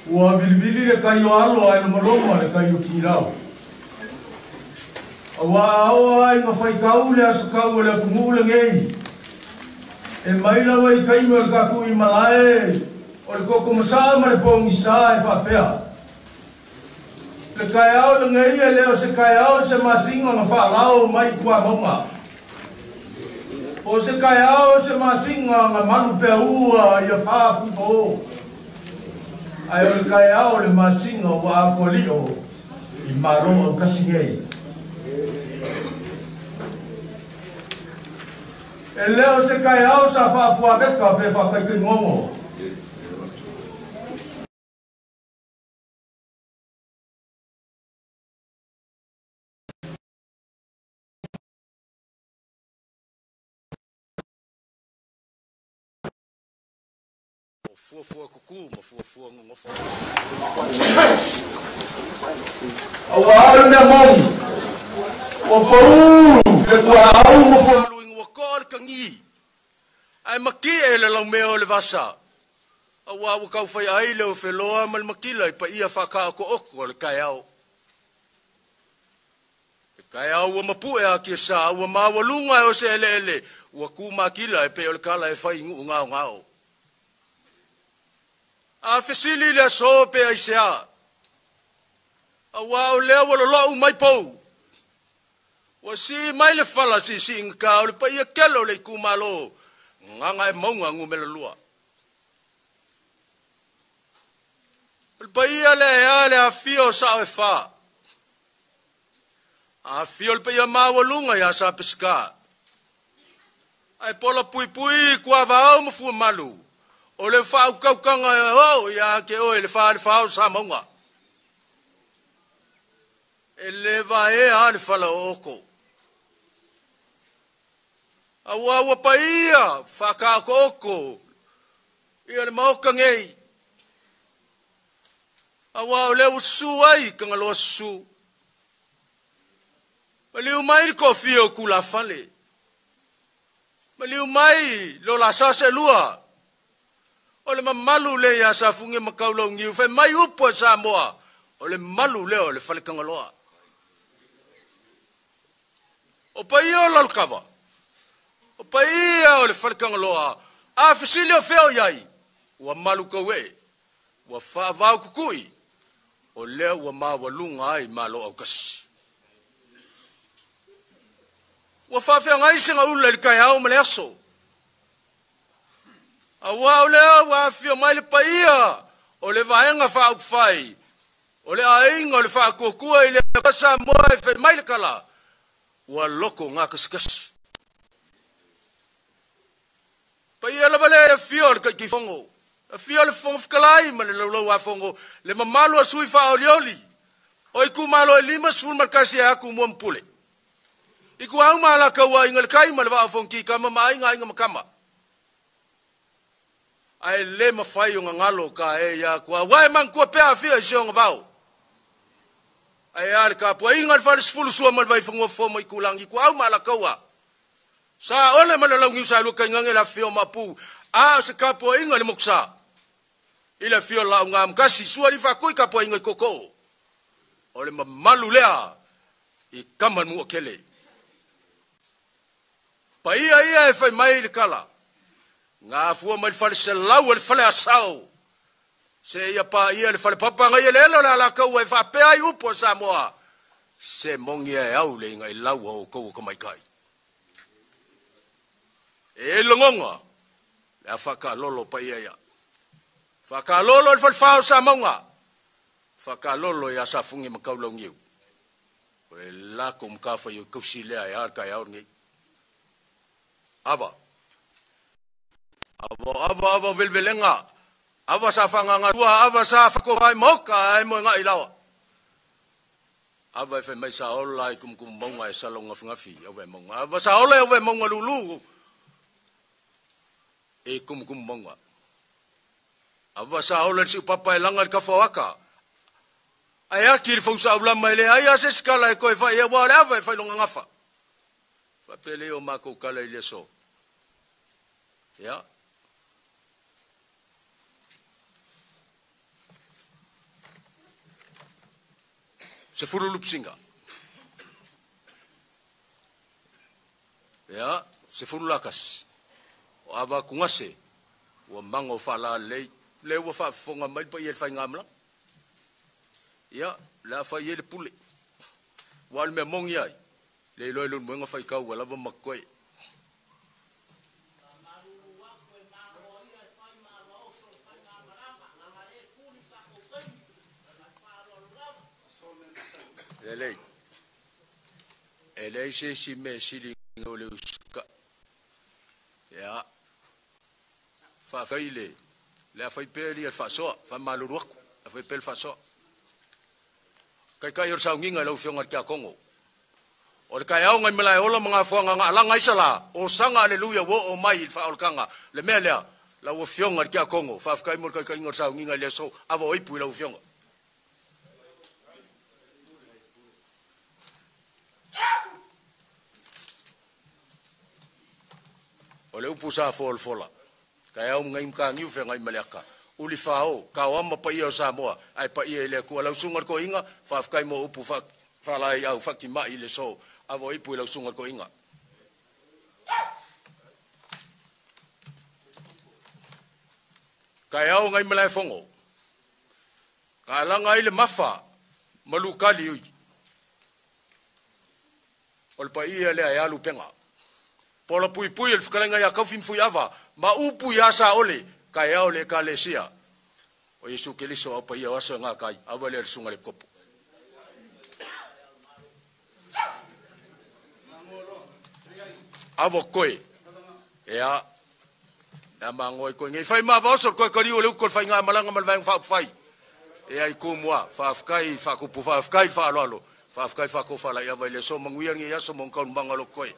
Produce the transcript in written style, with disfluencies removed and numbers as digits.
Ua vilivili le kai o alo ae lomaloma le kai o Kinilau. Auā a oo lava ina faitau le aso kau o le atunuu lenei, e mai lava i taimi o le tatuimalae o le toto masaa ma le pogisa e faapea, Le taeao lenei e le o se taeao o se masina na faalao mai i tuamauga. Po o se taeao o se masina na malu peaua i afa fufao. Ae o le taeao o le masina ua atoa lio i Malo autasi nei. E le o se taeao sa faafuaveka pe faataitainono. O fuafua kuku ma fuafua gogofo. Auā o le mea moni, ua pau le tuaau ma fuamalu ina ua toa le tagi, ae matie le laumea o le vasa, auā ua taufai ai le ofeloa ma le matila i paia faataotooto o le taeao. Le taeao ua mapu'e atiasa, ua maualuga e o se eleele, ua tu matila e pei o le tala e fai i nuu gaogao. A fesili le aso pe aisea, auā o lea ua lolo'u mai pou, ua sii mai le fala siisiigata o le paia tele o le itumalo Gagaemauga Nu.2. O le paia lea e a le afio o sao e fa, afio le paia maualuga ia Sa Peseta, ae pola puipui tuavao ma fuamalu o le faautautaga e oo ia te oe le Falefa o Samauga. E le vaea a le falaooto. Auā ua paia faataotooto ia le Maota nei. Auā o lea ua susu ai Tagaloa susu. Maliu mai le toafia o tulafale. Maliu mai lo la sa seelua. O le mamalu lea ia Safugi ma Kaulauniu, fai mai upu a Samoa, o le malu lea o le Faletagaloa. O paia o Lalokava, o paia o le Faletagaloa, a fesili o fea o i ai, ua malu tauee, ua faavao kukui, o lea ua maualuga ai Malo autasi. Ua faafeagai segaula i le taeao ma le aso. Auā o lea ua afifio mai le paia o le Vaega Faaupufai o le Aiga o le Faatuatua i le Atua Samoa e fai mai le tala, ua loto gasegase. Paia lava lea e afio o le Taitaifono, afio le Fofoga Fetalai ma le Laulau-a-Fono, le mamalu o sui faaolioli o itumalo e 51 e atu mua ma pule. Ituau ma Alataua, Aiga i le Tai ma le Vaa o Fonoti, Tama ma Aiga, Aiga ma Tama. Ae le mafai ona galo ka e ia atua, aua e manatua pea afia i se vao. Ae a le tapuaiga a le falesefulu sua ma le vaifanua fofo ma Itulagi, Ituau ma Alataua, Sa Ole ma le Launiu Saelua, tainane le afifio o Maopu, a o se tapuaiga i le mokusa i le afio o le Laaugaamotasi, Sua Alifaatui, tapuaiga i tootoo. O le mamalu lea i tama Nuuatele. Paia ia e fai mai le tala, gafua mai le faleselau o le fale asao, seia paia le falepapa nai eleele o le Alataua e faapea ai upu a Samoa, se mogi e au le iga i lau a outou o tamaitai. E lagona le a faakalolo paia ia. Faakalolo le falefa o Samauga, faakalolo ia Safugi ma Kaulauniu. O le latou matafaioi tausi lea e a le taeao lenei. Ava. Ava, ava, ava o velevelega. Ava sa faagagatua, ava sa faatofa ai maoka ae moegai laoa. Ava e fai mai sa ola i kumukumumauga e sala gafigafi au vaimauga. Ava sa ola e au vaimauga lulu e kumukumumauga. Ava sa ola i le siupapa e laga i le tafa o aka. Ae ati le fausaulama e leai lava se isi tala e toe fai aua o le ava e failoga gafa. Faapea lea o matou tala i le aso. Ia. 10 lupisinga. Ia, 10 lakasi. O ava kungase, ua mago faalalelei, lea ua faafofoga mai le paia i le faigamalaga. Ia, le a fai ai le pule. Ua o le mea moni ai, le iloa e Leulumoega faitau ua lava ma koe. Lelei. E leai se isi mea sili o le usuka. Ia, faafetai le le a fai pea le faasoa, faamalulu atu, a fai pea le faasoa. Taitai o le saugiga i lau Afioga i le Tiakono. O le taeao nai malae ola ma gafoaga na alaga ai sala, o saga aleluia ua oo mai i le faaolataga. Le mea lea, lau Afioga i le Tiakono, faafetai mo le taitaiga o le saugiga i le aso, ava o ipu i lau Afioga. O le upu sa folafola, taeao ngai matagiu feagai ma le aka. Uli fao, kaoama paia o Samoa, ai paia i le Atua. Lau susuga i le toeaina, faafetai mo upu faalaeiau faatimai i le so, ava o ipu i lau susuga i le toeaina. Taeao ngai malaefono, ka alaga ai le mafa ma lukali ui. O le paia lea e alu pega. Pola puipui le fetalaiga ia Kaufi ma Fuiava, ma upu ia Saole, taeao le Ekalesia. O Iesu Keriso au paia o aso e gatai, ava lea le susuga i le Kopo. Ava koe, ea, ea mangoi koe. Ngei whai mā vaoso koe kariu o le uko le whai ngā malanga ma le vaenga whaupawhai. Ea i kumua, whaafkai, whakupu, whaafkai, whaaloalo, whaafkai, whakowhala, ia vai le so manguia ngi aso mong kaun manga lo koe.